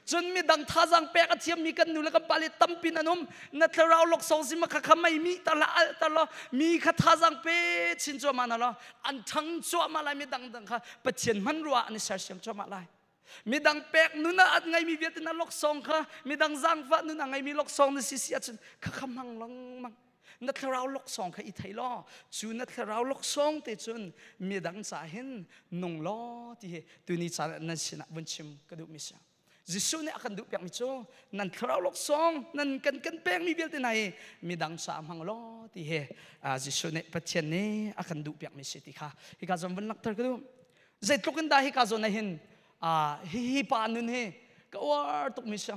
Cun midang thazaang pek a thiammi kan nu le kan pa le tampi nan um. Na thlarau laksawng si ma kha kha mei mi tar la alter law mi kha thazaang pe chin cuahmah hna law an ṭhang cuahmah lai midang dang kha Pathian hmanrua an i sersiam cuahmah lai. Midang pek nun ah an ngeimi vialte na laksawng kha midang zaangfah nun a ngeimi laksawng na si si ahcun kha kha hmang lengmang. Na thlarau laksawng kha i thei law cu na thlarau laksawng te cun midang ca hin nung law ti hi tuni caan ah nan sinah vun chim ka duhmi si. Jesuh nih a kan duh piakmi cu nan thlarau laksawng nan kan kan pekmi vialte hna hi midang ca hmang law ti hi Jesuh nih Pathian nih a kan duh piakmi si ti kha hika zawn vun langhter ka duh. Zeitluk in dah hika zawn ah hin hi pa nun hi ka uar tukmi si.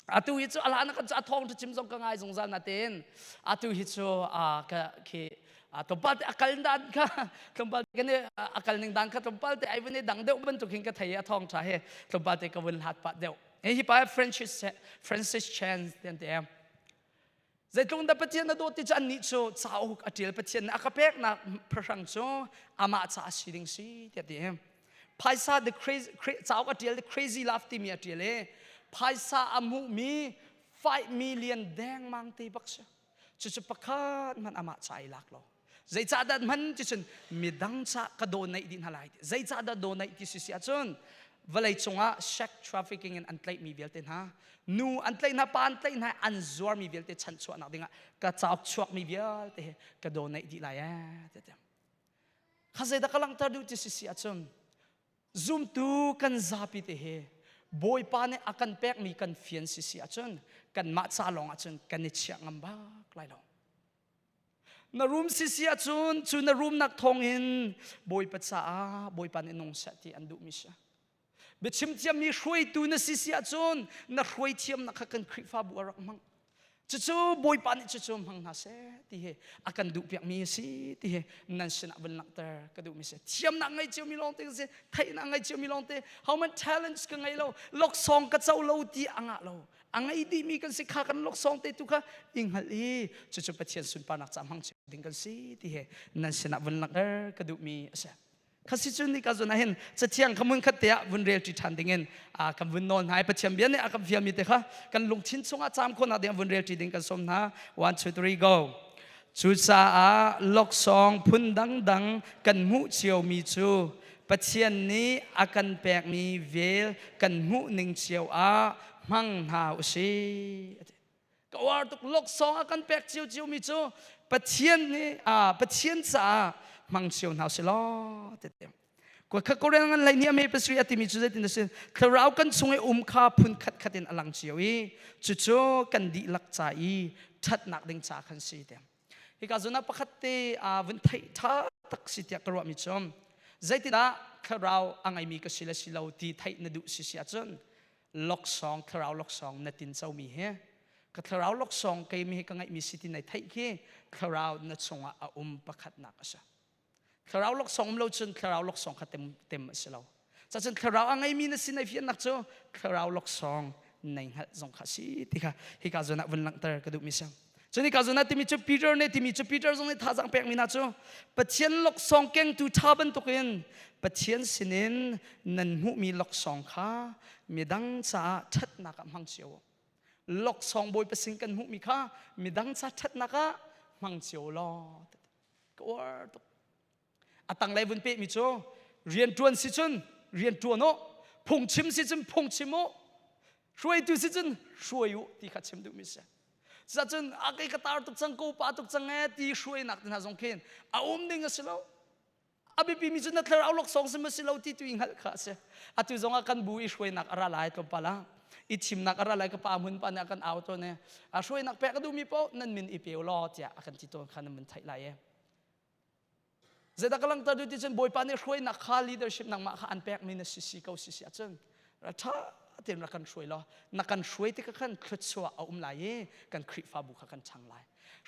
Atu hi cu a hlan kan cu a thawng chim zong ka ngai zungzal natein atu hi cu ka khi tlawmpal te a kal dan kha tlawmpal te kan a kal ning dan kha tlawmpal te ai vun i dang deuh bantuk hin ka thei a thawng tha he tlawmpal te ka vun hlat pah deuh. Hi pa Francis Francis Chan tian te Zeitluk dah Pathian a dawt ti cu annih cu cauk a ṭial Pathian nih a ka peknak phahrang cu amah ca a si ding si tiah ti. Phaisa the crazy cauk a ṭial the crazy love timi a ṭial i phaisa a hmuhmi 5 million dengmang te bak si. Cucu pakhat hmanh amah ca i lak lo. Zeicahdah hman ti cun midang ca ka donate dih hna lai ti. Zeicahdah donate ti si si ahcun vawlei cungah sex trafficking in an tlaihmi vialte hna nu an tlaih hna pa an tlaih hna an zuarmi vialte chanchuahnak dingah ka cauk chuakmi vialte hi ka donate dih lai ee ti kha zeidah ka langhter duh ti si si ahcun zumtu kan zapi te hi Bawipa nih a kan pekmi kan fian si si ahcun kanmah ca lawng ahcun kan i chiah ngam bak lai lo. Na rum sisi ahcun cu na rumnak thawngin Bawipa caah Bawipa nih nung seh ti an duhmi si. Biachim thiammi hruaitu na si si ahcun na hruai thiamnak kha kan Khrihfabu a rak hmang. Cucu Bawipa nih cucu hmang hna seh ti hi a kan duh piakmi a si ti hi nan sinah vun langhter ka duhmi si. Thiamnak ngei ciomi lawng te si, theihnak ngei ciomi lawng te, how much talents ka ngei lo, laksawng ka co lo ti a ngah lo. A ngei dihmi kan si kha kan laksawng te tu kha i hngalh i cucu Pathian sunparnak ca hmang cio ding kan si ti hi nan sinah vun langhter ka duhmi a si. Khasi cun nika zun ah hin cathiang kha mun khat te ah vun rel ṭi ṭhan dingin kan vun nawl hna i Pathian bia nih a kan fialmi te kha kan lungthin chungah caam khawhnak ding vun rel ṭi ding kan sawm hna. One, two, three, go. Cucaah laksawng phun dangdang kan hmuh ciomi cu Pathian nih a kan pekmi vel kan hmuh ning cio ah hmang hna u sih. Ka uar tuk laksawng a kan pek ciocio mi cu Pathian nih Pathian caah hmang cio hna usih law tete. Kha Korean ngan hlei ni ame pasri a timi cu zeitin a si thlarau kan chung i um kha phun khat khat in a lang cio i cucu kan dihlak ca i ṭhatnak ding ca khan si te. Hika zun ah pakhat te vun theih ṭha tak si tiah ka ruahmi cu zeitindah thlarau a ngeimi ka si le si lo ti theih na duh si si ahcun laksawng thlarau laksawng na tin comi hi ka thlarau laksawng keimi hi ka ngeihmi si ti nai theih khi thlarau na chungah a um pakhatnak a si thlarau laksawng um lo cun thlarau laksawng kha tem tem a si lo cacun thlarau a ngeimi na si nai fiannak cu thlarau laksawng nei hngalh zong kha si ti kha hika zawn ah vun langhter ka duhmi si Cun hika zawn ah timi cu Peter nih timi cu Peter zong nih thazaang pekmi hna cu Pathian laksawng kengtu ṭha bantukin Pathian sinin nan hmuhmi laksawng kha midang caah ṭhatnak ah hmang cio u. Laksawng Bawipa sin kan hmuhmi kha midang ca ṭhatnak ah hmang cio law. Ka uar tuk. A tanglei vun pehmi cu rianṭuan si cun rianṭuan u, phungchim si cun phungchim u, hruaitu si cun hruai u ti kha chim duhmi si. Cucun a kei ka tar tuk cang ko pa tuk cang e ti hruainak te hna zong khin a um ding a si lo. A biapi mi cu na thlarau laksawng si ma si lo ti tu i hngalh kha a si. Atu zong ah kan bu i hruainak a ra lai tlawmpal ah i thimnak a ra lai ka pa hmun pa nih a kan au tawn i a hruainak pek a duhmi paoh nan min i pe law tiah a kan ti tawn kha nan mun theih lai e. Zeidah ka langhter duh ti cun Bawipa nih hruainak kha leadership nangmah kha an pekmi na si si ko si si ahcun ra ṭha tein rak kan hruai law na kan hruai tikah khan thluachuah a um lai i kan Khrihfabu kha kan chang lai.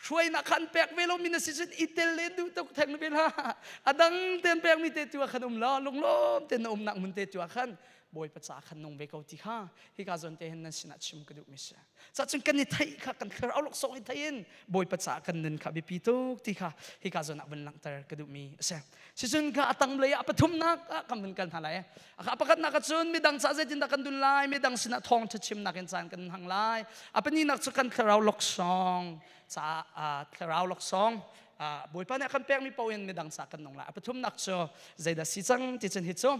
Hruainak kha an pek ve lomi na si cun i tel len duh tuk theng ve hlah. A dang tein pekmi te tu ah khan um law lunglawm tein na umnak hmun te tu ah khan Bawipa ca khan nung ve ko ti kha hika zawn te hin nan sinah chim ka duhmi si. Cacun kan i theih kha kan thlarau laksawng i thei in Bawipa caah kan nun kha biapi tuk ti kha hika zawn ah vun langhter ka duhmi a si. Sicun kha a tanglei ah pathumnak ah kan vun kal hna lai. A pakhatnak ah cun midang caah zeitindah kan dun lai, midang sinah thawngṭha chimnak in caan kan hmang lai. A pahnihnak cu kan thlarau laksawng caah thlarau laksawng Bawipa nih a kan pekmi paoh in midang caah kan nung lai. A pathumnak cu zeidah si cang ti cun hi cu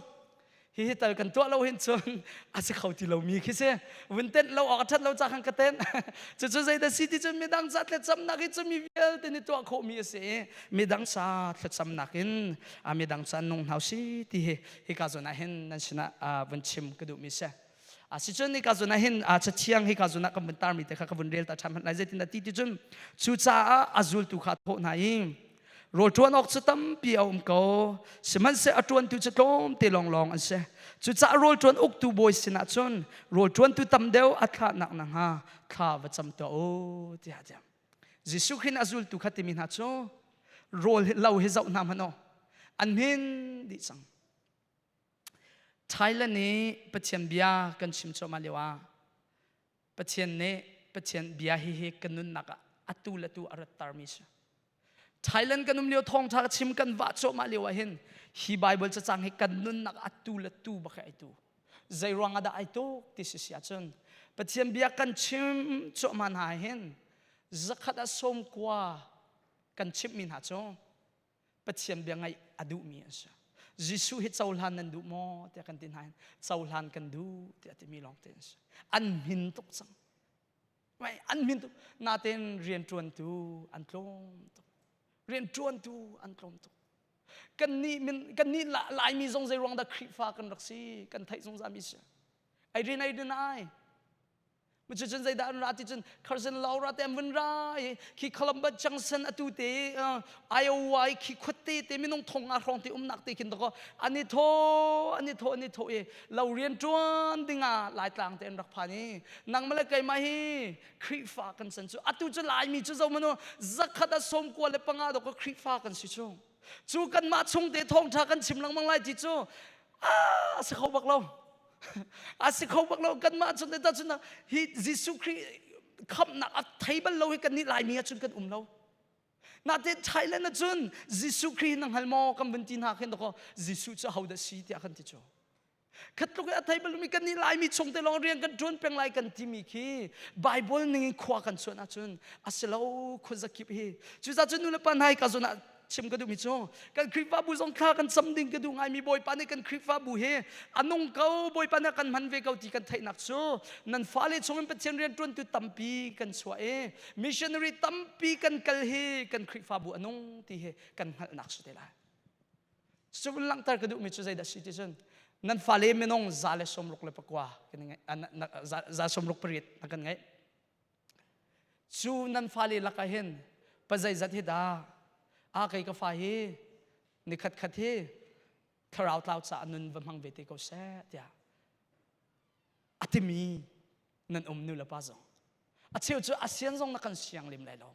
hihi tal kan tuah lo hin cun a si kho ti lomi khi si vun tenh lo awk a ṭhat lo ca khan ka tenh cucu zeidah si ti cun midang ca thlacamnak hi cu mi vialte nih tuah khawhmi a si i midang ca thlacamnak in midang ca nung hna si ti hi hika zawn ah hin nan sinah vun chim ka duhmi si Asicun hika zawn ah hin cathiang hika zawn ah kan vun tarmi te kha ka vun rel ta ṭhan hmanh lai zeitin ti ti cun cucaah a zultu kha a thawh hna i Rawl ṭuan awk cu tampi a um ko, sihmanhseh a ṭuantu cu tlawmte lawnglawng an si. Cucaah rawl ṭuan uktu bawi sinah cun rawl ṭuantu tam deuh a thlahnak nakhnga thla va cam tuah u, tiah a ti. Jesuh Khrih nih a zultu kha timi hna cu rawl lo hi zoh hna hmanh u, an hmin dih cang. Thailand i Pathian bia kan chim cuahmah lioah Pathian nih Pathian bia hi hi ka nunnak ah atu le tu a rattermi si. Thailand kan um lio thawngṭha ka chim kan vah cuahmah lio ah hin hi Bible cacang hi kan nunnak atu le tu bak ai tu. Zei ruang ah dah ai tuk ti si si ahcun Pathian bia kan chim cuahmah hna hin zakhat ah sawmkua kan chimhmi hna cu Pathian bia ngaih a duhmi an si. Jesuh hi cohlan nan duh maw tiah kan ti hna hin cohlan kan duh tiah timi lawng te an si. An hmin tuk cang. Mai an hmin tuk. Natein rianṭuantu an tlawm tuk. Rianṭuantu an tlawm tuk. Kannih min kannih Laimi zong zei ruang dah Khrihfa kan rak si kan theih zungzal mi si. Ai rin ai din ai. Cucun zeidah an ra ti cun Carson Laura te an vun ra i khi Columbus Junction atu te Iowa i khi khuate te minung thong nga hrawng te umnak te khin dakaw an i thaw an i thaw an i thaw i lo rian ṭuan dingah Laitlang te an rak phan i nangmah le keimah hi Khrihfa kan san cu atu cu Laimi cu zo manu zakhat a sawm kua le panga dawk Khrihfa kan si cu cu kanmah chung te thawngṭha kan chim lengmang lai ti cu a si kho bak lo a si kho bak lo kanmah chung te cun hi Jesuh Khrih khamhnak a thei bal lo hi kan nih Laimi ah cun kan um lo Natin Thailand ah cun Jesuh Khrih na hngal maw kan vun ti hna khin dakaw Jesuh cu hodah si tiah kan ti cu khat tluk a thei balmi kan nih Laimi chung te lawng rian kan ṭuan peng lai kan timi khi Bible ning in khua kan chuan ahcun a si lo khuazakip hi cucaah cun nu le pa hna hi ka zawn ah chim ka duhmi cu kan Khrihfabu zong thla kan cam ding ka duh ngaimi Bawipa nih kan Khrihfabu hi a nung ko Bawipa nih a kan hman ve ko ti kan theihnak cu nan fale chungin Pathian rian ṭuantu tampi kan chuah i missionary tampi kan kal hi kan Khrihfabu a nung ti hi kan hngalhnak si te lai. Cu vun langhter ka duhmi cu zeidah si ti cun nan fale minung 169 kan ngeih 168 na kan ngeih. Cu nan fale lakah hin pa zeizat hi dah a kei ka fa hi nikhat khat hi thlarau tlau caah nun va hmang ve te ko seh tiah a timi nan um nu le pa zong a cheu cu a sian zong na kan siang lem lai lo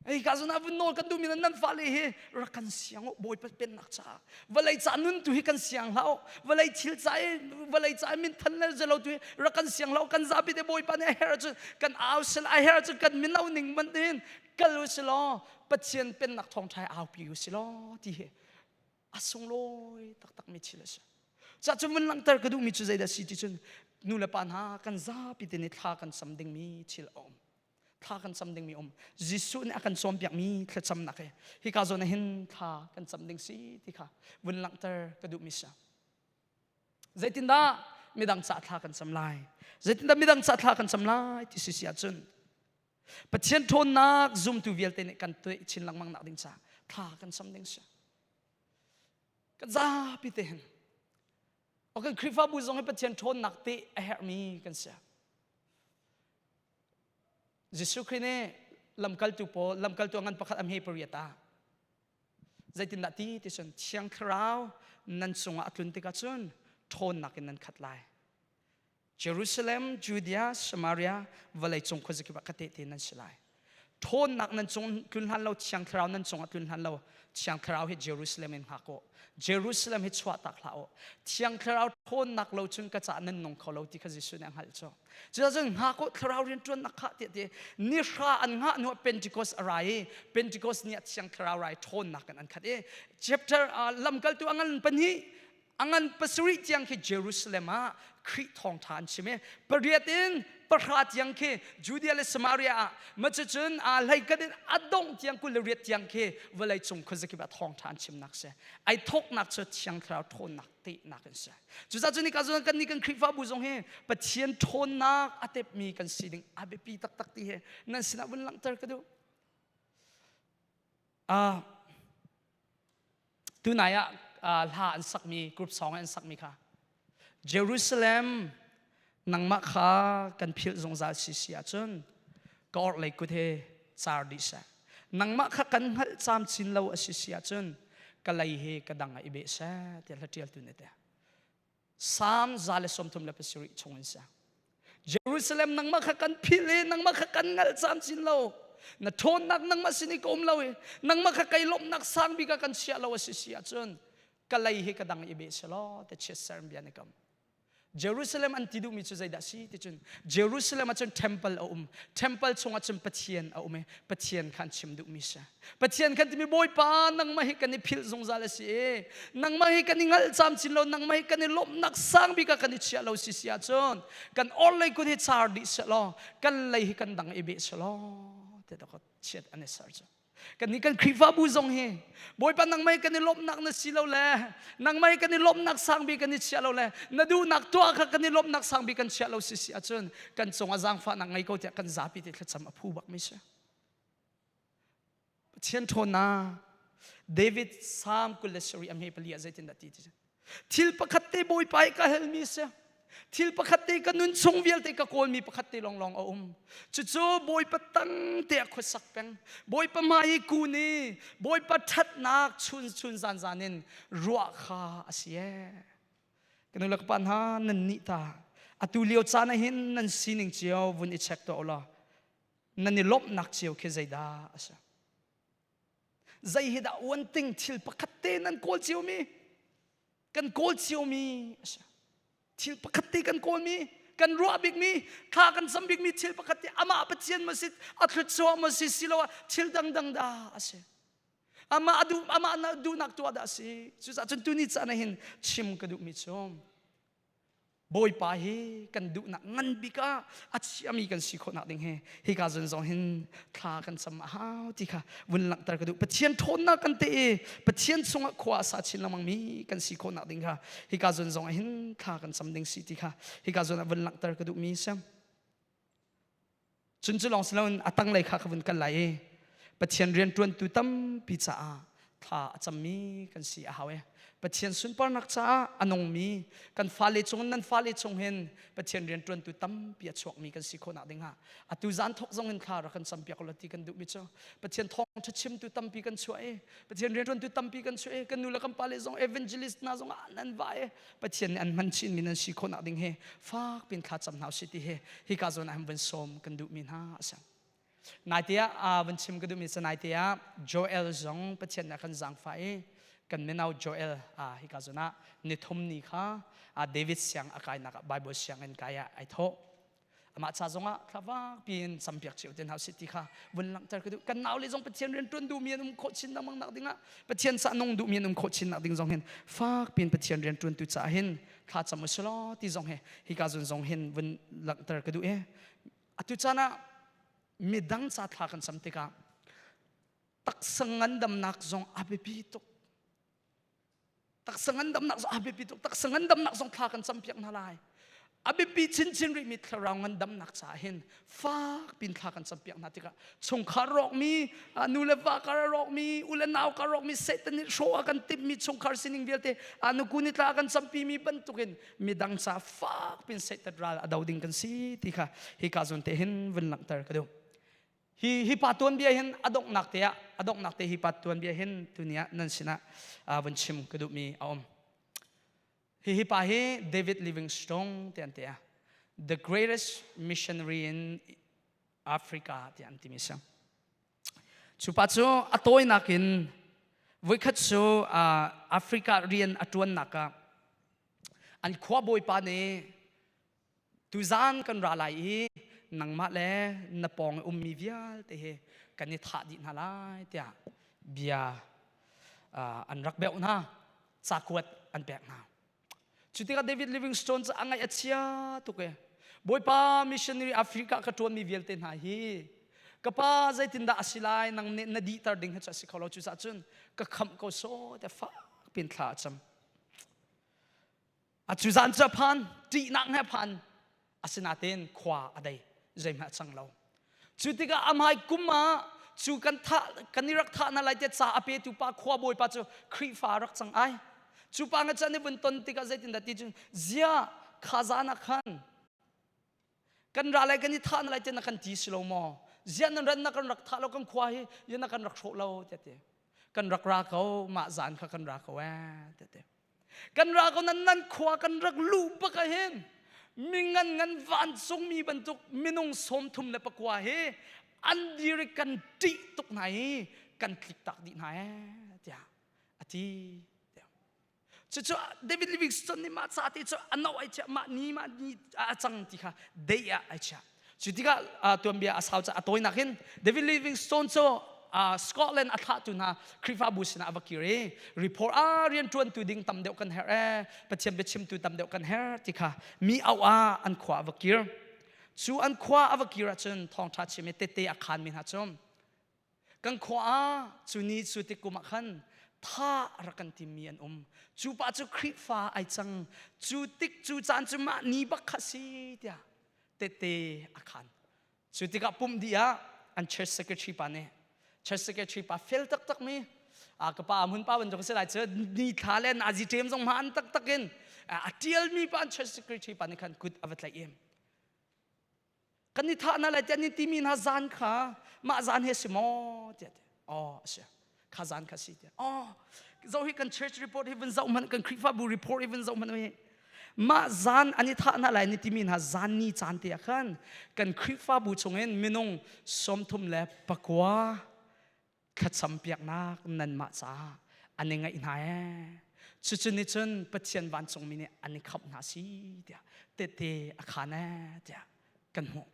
Ei ka zon ah vun nawl kan duhmi nan fale hi rak kan siang u Bawipa pennak caah vawlei ca nun tu hi kan siang hlah u vawlei thil ca i vawlei ca i min than le zelo tu hi rak kan siang hlah u kan zapi te Bawipa nih a herh ahcun kan au sel a herh ahcun kan mino ning man in kal u si law Pathian pennak thawngṭha aupi u si law ti hi a sunglawi taktak mi thil a si. Cah cu vun langhter ka duhmi cu zeidah si ti cun nu le pa hna kan zapi te nih thla kan cam dingmi thil a um. Thla kan cam dingmi um. Jesuh nih a kan cawnpiakmi thlacamnak hi hika zawn ah hin thla kan cam ding si ti kha vun langhter ka duhmi si. Zeitindah midang ca thla kan cam lai? Zeitindah midang ca thla kan cam lai ti si si ahcun Pathian ṭhawnnak zumtu vialte nih kan tuah chin lengmang nak ding caah thla kan cam ding si. Kan zapi te hin. O kan Khrihfabu zong hi Pathian ṭhawnnak te a herhmi kan si. Jesuh Khrih nih lamkaltu pawl lamkaltu a ngan pakhat a hme pariat ah zeitindah ti ti cun Thiang Thlarau nan cungah a tlun tikah cun ṭhawnnak in nan khat lai. Jerusalem, Judea, Samaria, vawleicung khuazakip ah ka tehte nan si lai. Ṭhawnnak nan cung tlun hlan lo, Thiang Thlarau nan cungah tlun hlan lo, Thiang Thlarau hi Jerusalem in hngak u. Jerusalem hi chuahtak hlah u. Thiang Thlarau ṭhawnnak lo cun ka caah nan nung kho lo ti kha Jesuh nih a hngalh cu. Cucaah hngak u, Thlarau rianṭuannak kha tiah ti ni hra an hngah hnu ah Pentecost a ra i Pentecost ni ah Thiang Thlarau rai ṭhawnnak in an khat i chapter lamkaltu a ngan pahnih a ngan pasarih tiang khi Jerusalem ah Khrih thawngṭha an chim i pariat in pahra tiang khi Judea le Samaria ah macucun aa hleikat in a dongh tiang 28 tiang khi vawlei cung khuazakip ah thawngṭha an chimnak si ai thawknak cu Thiang Thlarau ṭhawnnak tehnak in si cucaah cun nika zong kan nih kan Khrihfabu zong hi Pathian ṭhawnnak a tepmi kan si ding a biapi taktak ti hi nan sinah vun langhter ka duh Tunai ah hla an sakmi group song an sakmi kha Jerusalem nangmah kha kan philh zungzal si si ahcun ka orhlei kut he car dih seh nangmah kha kan hngalh camcin lo a si si ahcun ka lei he ka dang ah i beh seh tiah hla ṭialtu nih a ti. Psalm 137 chung in si. Jerusalem nangmah kha kan philh i nangmah kha kan ngalh camcin lo. Na ṭhawnnak nangmah sin i ka um lo i nangmah kha kei lawmhnak sang bik ah kan chiah lo a si si ahcun ka lei hi ka dang i beh selaw te chiatser bia ni kam. Jerusalem an ti duhmi cu zeidah si ti cun Jerusalem ah cun temple a um. Temple chungah cun Pathian a um i Pathian kha an chim duhmi si. Pathian kan timi Bawipa nangmah hi kan i philh zungzal a si i nangmah hi kan i ngalh camcin lo nangmah hi kan i lawmhnak sang bik ah kan i chiah lo si si ahcun kan orhlei kut hi char dih selaw kan lei hi kan dang i beh selaw ti ka chiat an i ser cu kan nih kan Khrihfabu zong hi Bawipa nangmah hi kan i lawmhnak na si lo le nangmah hi kan i lawmhnak sang bik kan i chiah lo le na duhnak tuah kha kan i lawmhnak sang bik kan chiah lo si si ahcun kan cungah zaangfahnak ngei ko tiah kan zapi te thlacam a phu bak mi si Pathian ṭhawnnak David Psalm 24 a hme pali ah zeitindah ti ti thil pakhat te Bawipa i ka halmi si. Thil pakhat te ka nun chung vialte ka kawlmi pakhat te lawnglawng a um. Cucu Bawipa tang te a khuasak peng. Bawipa hmai i kun i Bawipa ṭhatnak chun chun zan zan in ruah kha a si ee. Ka nu le ka pa hna nan nih ta atu lio caan ah hin nan sining cio vun i check tuah u law nan i lawmhnak cio khi zeidah a si. Zei hi dah uan ting thil pakhat te nan kawl ciomi kan kawl ciomi a si. Thil pakhat te kan kawlmi kan ruah bikmi thla kan cam bikmi thil pakhat te amah Pathian maw si a thluachuah maw si siloah thil dangdang dah a si. Amah a duh amah na duhnak tuah dah a si. Cucaah cun tuni caan ah hin chim ka duhmi cu Bawipa hi kan duhnak ngan bik ah a chiami kan si khawhnak ding hi hika zun zong hin thla kan cam a hau ti kha vun langhter ka duh. Pathian ṭhawnnak kan te i Pathian chungah khua a sa chin lengmang mi kan si khawhnak ding kha hika zun zong ah hin thla kan cam ding si ti kha hika zun ah vun langhter ka duhmi si. Cun cu lawng si loin a tanglei kha ka vun kal lai i Pathian rianṭuantu tampi caah thla a cammi kan si a hau e. Pathian sunparnak caah a nungmi kan fale chung nan fale chung hin Pathian rianṭuantu tampi a chuakmi kan si khawhnak ding ah atu zan thawk zong in thla rak kan campiak ulaw ti kan duhmi cu Pathian thawngṭha chimtu tampi kan chuah i Pathian rianṭuantu tampi kan chuah i kan nu le kan pale zong evangelist hna zong ah nan va i Pathian nih an hman chinmi nan si khawhnak ding hi fak pin thla cam hna usih ti hi hika zawn ah hin vun sawm kan duhmi hna a si. Naite ah vun chim ka duhmi cu naite ah Joel zong Pathian nih a kan zaangfah i kan mino Joel hika zawn ah nithum ni kha David siang a kainak ah Bible sianginn kai ah ai thawh. Amah ca zongah thla fakpi in campiak cio te hna usih ti kha vun langhter ka duh. Kan naule zong Pathian rian ṭuan duhmi an um khawh chin lengmang nak dingah Pathian ca nung duhmi an um khawh chin nak ding zong hin fakpi in Pathian rian ṭuantu caah hin thla cam usih law ti zong he hika zun zong hin vun langhter ka duh i atu caan ah midang ca thla kan cam tikah taksa ngandamnak zong a biapi tuk. Taksa ngandamnak zong a biapi tuk. Taksa ngandamnak zong thla kan campiak hna lai. A biapi chinchin rihmi thlarau ngandamnak caah hin fak pin thla kan campiak hna tikah chungkhar rawkmi, nu le va kar a rawkmi, u le nau kar rawkmi, Satan nih hrawh a kan timhmi chungkhar sining vialte nuku ni tla a kan campimi bantukin midang ca fak pin Satan ral a do ding kan si ti kha hika zawn te hin vun langhter ka duh. Hi hi pa tuanbia hin a donghnak te ah a donghnak te hi pa tuanbia hin tuni ah nan sinah vun chim ka duhmi a um. Hi hi pa hi David Livingstone ti an ti a the greatest missionary in Africa ti an timi si. Cu pa cu a tawinak in voikhat cu Africa rian a ṭuannak ah an khua bawipa nih Tuzaan kan ra lai i nangmah le na pawng i ummi vialte hi kan i thah dih hna lai tiah bia an rak beuh hna. Cakuat an pek hna. Cu tikah David Livingstone cu a ngaih a chia tuk i Bawipa missionary Africa ka ṭuanmi vialte hna hi ka pa zeitindah a si lai nang nih na dihter ding hi cu a si kho lo cucaah cun ka khamh ko sawh tiah fak pin thla a cam. A cu zan cu a phan, ṭihnak he a phan. Asinain khua a dei, zeihmanh a cang lo. Cu tikah a hmai kum ah cu kan thah kan i rak thah hna lai tiah ca a petu pa khua bawipa cu Khrihfa a rak cang ai. Cu pa nga cu an i vun ton tikah zeitindah ti cun ziah kha zan ah khan kan ra lai kan i thah na lai tiah na kan ti si lo maw? Ziah nan ran na kan rak thah lo kan khua hi ziah na kan rak hrawh lo tiah ti. Kan rak ra ko mah zan kha kan ra ko ee tiah ti. Kan ra ko nan nan khua kan rak luh bak ah hin mi ngan ngan vancungmi bantuk minung 34 hi an dir i kan ṭih tuk hna i kan tlik tak dih hna ee tiah a ti. Cucu David Livingstone nih mah ca te cu a no ai chiah mah ni mah ni a cang ti kha dei ah ai chiah. Cu tikah tuanbia a sau caah a tawinak in David Livingstone cu Scotland a thlahtu hna Khrihfabu sinah a va kir i report ah rianṭuantu ding tam deuh kan herh ee Pathian biachimtu tam deuh kan herh ti kha mi auh ah an khua a va kir. Cu an khua a va kir ahcun thawngṭha chim i tette a khaanmi hna cu Kan khua ah cu ni cu tik kum ah khan tha rak kan timmi an um. Cu pa cu Khrihfa ai cang. Cu tik cu caan cu mah ni bak kha si tiah tette a khan. Cu tikah pumh dih ah an church secretary pa nih church secretary pa fel taktak mi a ka pa hmun pa bantuk si lai cu ni thla le nazi ṭem zong hmaan taktak in. A ṭialmi pa an church secretary pa nih khan kut a va tlaih i kan i thah hna lai tiah ni timi hna zan kha mah zan he si maw tiah oh a si kha zan kha si tiah oh zoh hi kan church report hi vun zoh hmanh kan Khrihfabu report hi vun zoh hmanh hi mah zan an i thah hna lai ni timi hna zan ni caan te ah khan kan Khrihfabu chungin minung 39 thlacam piaknak nanmah caah an i ngaih hna ee cucu nih cun Pathian vancungmi nih an i khamh hna si tiah tehte a khaan ee tiah kan hmuh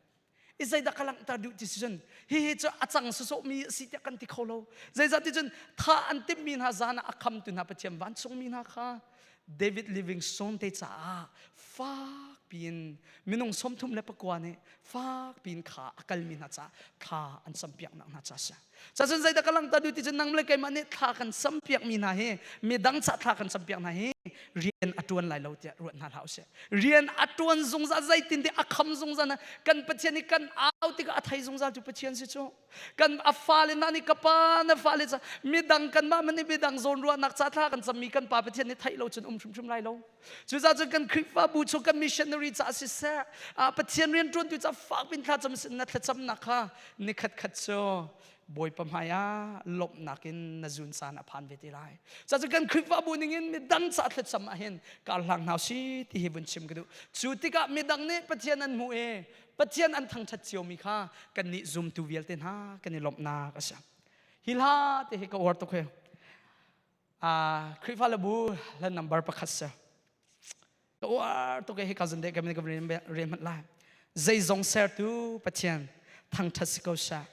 i zeidah ka langhter duh ti si cun hihi cu a cang sawsawhmi a si tiah kan ti kho lo zeizah ti cun tha an timhmi hna zan ah a khamtu hna Pathian vancungmi hna kha David Livingstone te caah fak piin minung 39 nih fak piin kha a kalmi hna caah thla an campiaknak hna ca si. Cacun zeidah ka langhter duh ti cun nang le keimah nih thla kan campiakmi hna hi midang ca thla kan campiak hna hi rian a ṭuan lai lo tiah ruat hna hlah usih. Rian a ṭuan zungzal zeitin tiah a kham zungzal na kan Pathian nih kan au tikah a thei zungzal tu Pathian si cu. Kan a fale hna nih ka pa na fale ca midang kanmah man nih midang zawnruahnak ca thla kan cammi kan pa Pathian nih theih lo cun um hrimhrim lai lo. Cucaah cun kan Khrihfabu chung kan missionary ca siseh Pathian rianṭuantu ca fak pin thla cam na thlacamnak kha nikhat khat cu Bawipa hmai ah lawmhnak in na zun caan a phan ve te lai. Cucaah kan Khrihfabu ningin midang ca thlacam ah hin kar hlang hna si ti hi vun chim ka duh. Cu tikah midang nih Pathian an hmuh i Pathian an thangṭhat ciomi kha kannih zumtu vialte hna kan i lawmhnak a si. Hi hla te hi ka uar tuk hi. Khrihfa le bu hlan number pakhat si. Ka uar tuk hi ka zan de ka ka rian hmanh lai. Zeizong sertu Pathian thangṭhat si ko seh.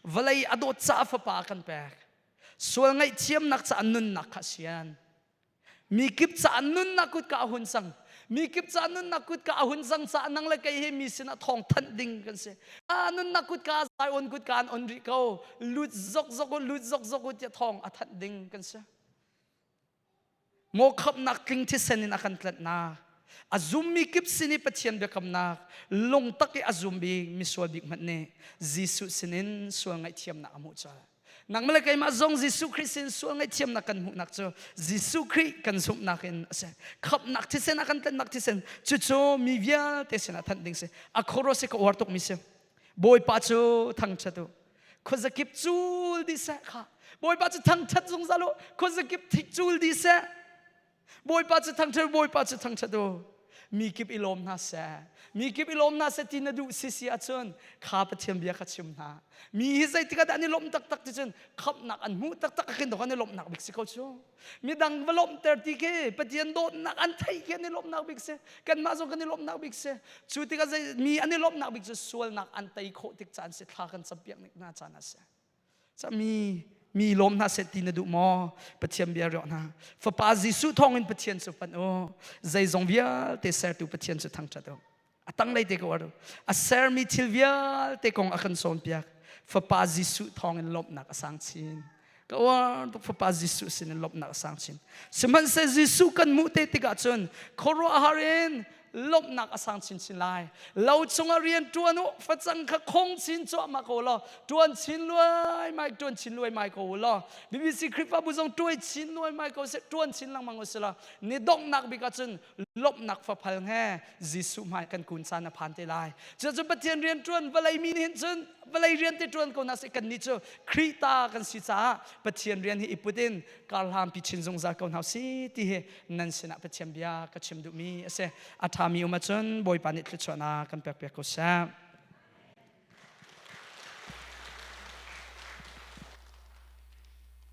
Vawlei a dawt caah fapa kan pek. Sual ngaihthiamnak caah nunnak kha sian. Mi kip caah nunnak kut ka a hun cang. Mi kip caah nunnak kut ka a hun cang caah nang le kei hi mi sinah thawng thanh ding kan si. A nunnak kut ka Zion kut ka an on rih ko. Lut zok zok u, lut zok zok u tiah thawng a thanh ding kan si. Maw khamhnak tling thisen in a kan tlanhnak. A zummi kip sin i Pathian biakamnak lungtak i a zum bik misual bik hmanh nih Jesuh sinin sual ngaihthiamnak a hmuh colh. Nangmah le keimah zong Jesuh Khrih sin sual ngaihthiamnak kan hmuhnak cu Jesuh Khrih kan zumhnak in a si. Khamhnak thisen a kan tlanhnak thisen cucu mi vialte sinah thanh ding si. A chorus hi ka uar tukmi si. Bawipa cu thangṭhat u. Khuazakip cul dih seh kha. Bawipa cu thangṭhat zungzal u. Khuazakip thik cul dih seh. Bawipa cu thangṭhat Bawipa cu thangṭhat u. Mi kip i lawm hna seh. Mi kip i lawm hna seh ti na duh si si ahcun kha Pathian bia kha chim hna. Mi hi zeitik ah dah an i lawmh taktak ti cun khamhnak an hmuh taktak ah khin an i lawmhnak bik si ko cu. Midang va lawmhter ti khi Pathian dawtnak an theih khi an i lawmhnak bik si. Kanmah zong kan i lawmhnak bik si. Cu tikah zei mi an i lawmhnak bik cu sualnak an tei khawh tik caan si thla kan campiak nik hna caan a si. Mi mi lawm hna seh ti na duh maw? Pathian bia riok hna. Fapa Jesuh thawngin Pathian cu panh u. Zeizong vialte sertu Pathian cu thangṭhat u. A tanglei te ko aru. A sermi thil vialte kong a kan cawnpiak. Fapa Jesuh thawngin lawmhnak a sang chin. Ka uar tuk Fapa Jesuh sin in lawmhnak a sang chin. Sihmanhsehlaw Jesuh kan hmuh te tikah cun khuaruahhar in lawmhnak a sang chinchin lai. Lo chungah rian ṭuan u, facang kha khong chin cuahmah ko law, ṭuan chin luaimai, ṭuan chin luaimai ko u law, BBC Khrihfabu zong ṭuai chin luaimai ko seh, ṭuan chin lengmang u sih law, ni donghnak bik ah cun lawmhnak faphal he Jesuh hmai kan kun caan a phan te lai. Cucu Pathian rian ṭuan vawlei mi nih hin cun vawlei rian te ṭuan ko hna seh kannih cu Khrih ta kan si caah Pathian rian hi i put in karhlampi chin zungzal ko hna si ti hi nan sinah Pathian bia ka chim duhmi a si. A ṭhami um ahcun Bawipa nih thluachuahnak kan pekpiak ko seh.